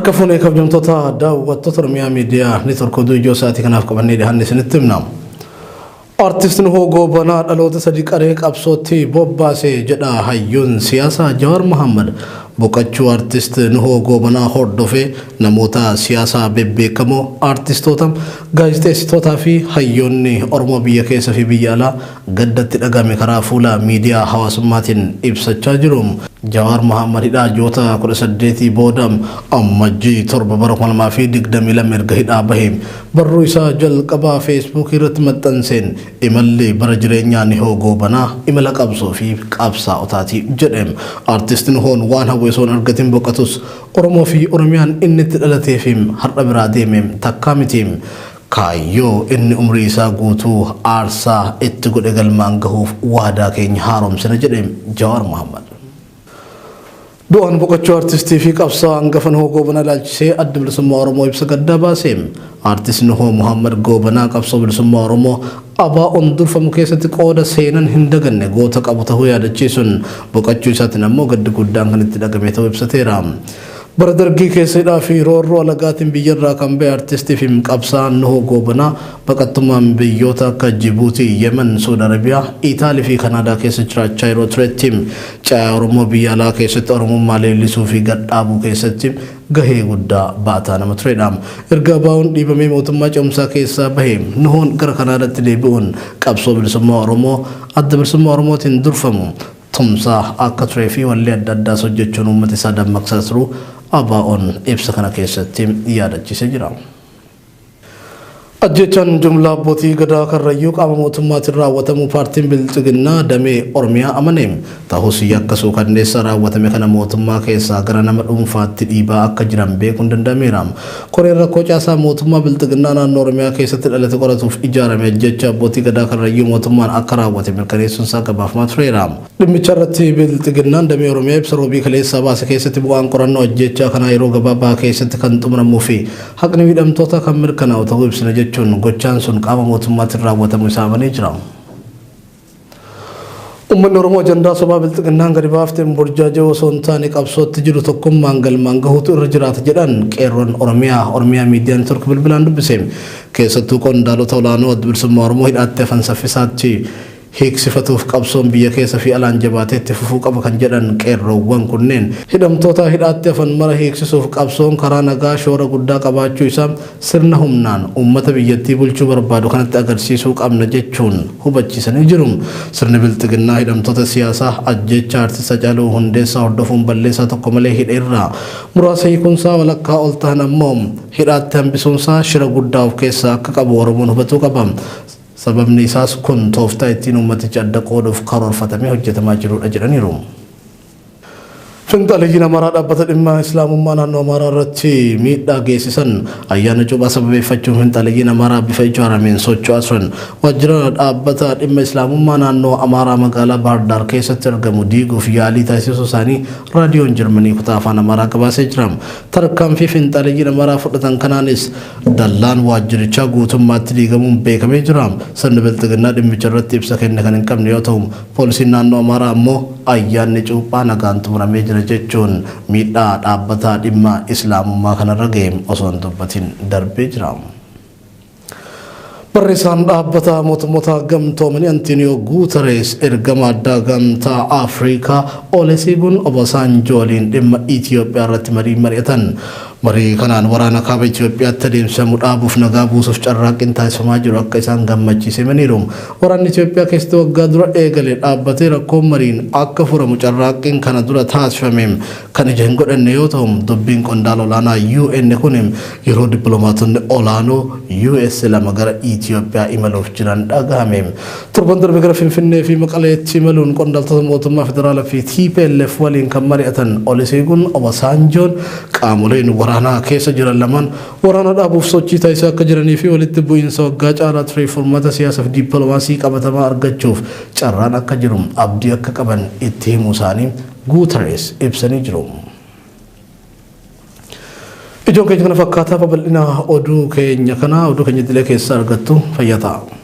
Harka fuunee kabajamtoota daawwattoota Oromiyaa Miidiyaa Neetwork oduu ijoo sa'aatii kanaaf qabannee dhiyaanne isinitti himna. Artist Nuhoo Goobanaa dhaloota sadi qaree qabsootti bobbaase jedha hayyuun siyaasaa Jawaar Mohammad. Boqachuu Artist Nuhoo Goobanaa hordofee namoota siyaasaa bebbeekamoo, artistoota, gaazexeessitootaa fi hayyoonni Oromoo biyya keessa fi biyya alaa gadda itti dhagahame karaa fuula miidiyaa hawaasummaatiin ibsachaa jiru. Jawaar Mohaammad hidhaa ji'oota 18 booda Ammajjii 7 bara 2022 erga hidhaa bahee barruu isaa jalqabaa Feesbuukii irratti maxxanseen imalli bara jireenyaa Nihoo Goobanaa imala qabsoo fi qabsaa'otaati jedhe. Artist Nihoon waan hawwe osoo hin argatin boqatus Oromoo fi Oromiyaan inni itti dhalatee fi har'a biraa deeme takkaa miti. Kaayyoo inni umrii isaa guutuu aarsaa itti godhe galmaan gahuuf waadaa keenya haaromsina jedhe Jawaar Mohaammad. Du'aan boqochuu artistii fi qabsaa'aa hangafa Nuhoo Goobanaa ilaalchisee Addi Bilisummaa Oromoo ibsa gaddaa baase. Artist Nuhoo Mohaammad Goobanaa qabsoo bilisummaa Oromoo ABOn durfamu keessatti qooda seenan hin daganne goota qabu tahuu yaadachiisuun boqachuu isaatiin ammoo gaddi guddaan kan itti dhagame tahuu ibsateera. Bara Dargii keessa hidhaa fi roorroo alagaatiin biyyarraa kan bahe artistii fi qabsaa'aan Nuhoo Goobanaa baqattummaan biyyoota akka Jibuutii, Yemen, Suud Arabiyaa, Itaalii fi Kanaadaa keessa jiraachaa yeroo turetti caayaa Oromoo biyya alaa keessatti Oromummaa leellisuu fi gad dhaabuu keessatti gahee guddaa ba'ataa nama turedha. Erga ABOn dhiibamee mootummaa ce'umsaa keessaa bahe Nuhoon gara Kanaadaatti deebi'uun qabsoo bilisummaa Oromoo Adda Bilisummaa Oromootiin durfamu tumsaa akka turee fi wallee adda addaas hojjechuun uummata isaa dammaqsaa turuu ABOn ibsa kana keessatti yaadachiisee jira. Ajjeechaan jumlaa abbootii Gadaa Karrayyuu qaama mootummaatiin raawwatamuu paartiin Bilxiginnaa damee Oromiyaa amane. Tahus yakka suukanneessaa raawwatame kana mootummaa keessaa gara nama dhuunfaatti dhiibaa akka jiran beekuun danda'ameera. Koreen rakkoo caasaa mootummaa Bilxiginnaa naannoo Oromiyaa keessatti dhalate qoratuuf ijaarame ajjeechaa abbootii Gadaa Karrayyuu mootummaan akka raawwate mirkaneessuun isaa gabaafamaa tureera. Dhimmicha irratti Bilxiginnaan damee Oromiyaa ibsa Roobii kaleessaa baase keessatti bu'aan qorannoo ajjeechaa kanaa yeroo gabaabaa keessatti kan xumuramuu fi haqni miidhamtootaa kan mirkanaa'u ta'uu ibsina jechuun gochaan sun qaama mootummaatiin raawwatamuu isaa amanee jira. Uummanni Oromoo ajandaa sobaa Bilxiginnaan gadi baafteen burjaaja'uu osoo hin taane qabsootti jiru tokkummaan galmaan gahuutu irra jiraata jedhan Qeerroon Oromiyaa Oromiyaa Miidiyaa Network bilbilaan dubbise. Keessattuu qondaalota olaanoo Adda Bilisummaa Oromoo hidhaatti hafan saffisaatti hiiksifatuuf qabsoon biyya keessa fi alaan jabaatee itti fufuu qaba kan jedhan qeerroowwan kunneen, hidhamtoota hidhaatti hafan mara hiiksisuuf qabsoon karaa nagaa shoora guddaa qabaachuu isaa sirna humnaan uummata biyyattii bulchuu barbaadu kanatti agarsiisuu qabna jechuun hubachiisanii jiru. Sirni Bilxiginnaa hidhamtoota siyaasaa ajjeechaa Artist Hacaaluu Hundeessaa hordofuun balleessaa tokko malee hidhe irraa muraasa hiikuunsaa walakkaa ol tahan ammoo hidhaatti hambisuunsaa shira guddaa of keessaa akka qabu Oromoon hubatuu qaba. Sababni isaas kun tooftaa ittiin uummaticha adda qooduuf karoorfatamee hojjetamaa jiruudha jedhaniiru. Finxaaleyyiin Amaaraa dhaabbata dhimma Islaamummaa naannoo Amaaraa irratti miidhaa geessisan ayyaana cuuphaa sababeeffachuun finxaaleyyiin Amaaraa bifa ijaarameen socho'aa turan waajjira dhaabbata dhimma Islaamummaa naannoo Amaaraa magaalaa Baahirdaar keessatti argamu diiguuf yaalii taasisuu isaanii raadiyoon Jarmanii kutaa afaan Amaaraa gabaasee jira. Tarkaanfii finxaaleyyiin Amaaraa fudhatan kanaanis Dallaan waajjirichaa guutummaatti diigamuun beekamee jira. Sirni Bilxiginnaa dhimmicha irratti ibsa kenne kan hin qabne yoo ta'u, poolisiin naannoo Amaaraa ammoo ayyaanni Cuuphaa nagaan xumuramee jira jechuun miidhaa dhaabbata dhimma Islaamummaa kanarra gahe osoo hin dubbatin darbee jira. Barreessaan dhaabbata mootummoota gamtoomanii Antiiniyoo Guutarees ergama addaa gamtaa Afrikaa Oleseegun Obasaanjoo waliin dhimma Itiyoophiyaa irratti marii mari'atan. Marii kanaan waraana Kaaba Itiyoophiyaatti adeemsifamu dhaabuuf nagaa buusuuf carraaqqiin taasifamaa jiru akka isaan gammachiise himaniiru. Waraanni Itiyoophiyaa keessatti waggaa dura eegale dhaabbatee rakkoon mariin akka furamu carraaqqiin kana dura taasifame kan ija hin godhanne yoo ta'u, dubbiin qondaala olaanaa UN kun yeroo dippiloomaatonni olaanoo US 2 gara Itiyoophiyaa imaluuf jiran dhagahame. Torban darbe gara Finfinnee fi Maqaleetti imaluun qondaaltota mootummaa federaalaa fi tplf waliin kan mari'atan Oliseegun Obasaanjoon qaamoleen waraanaa keessa jiran lamaan waraana dhaabuuf sochii taasisaa akka jiranii fi walitti bu'iinsa waggaa caalaa tureef furmaata siyaasa fi dippiloomaasii qabatamaa argachuuf carraan akka jiru abdii akka qaban itti himuu isaanii Guutarees ibsanii jiru. Ijoon keenya kana fakkaataa babal'ina oduu keenya kana oduu keenya idilee keessaa argattu fayyaa ta'a.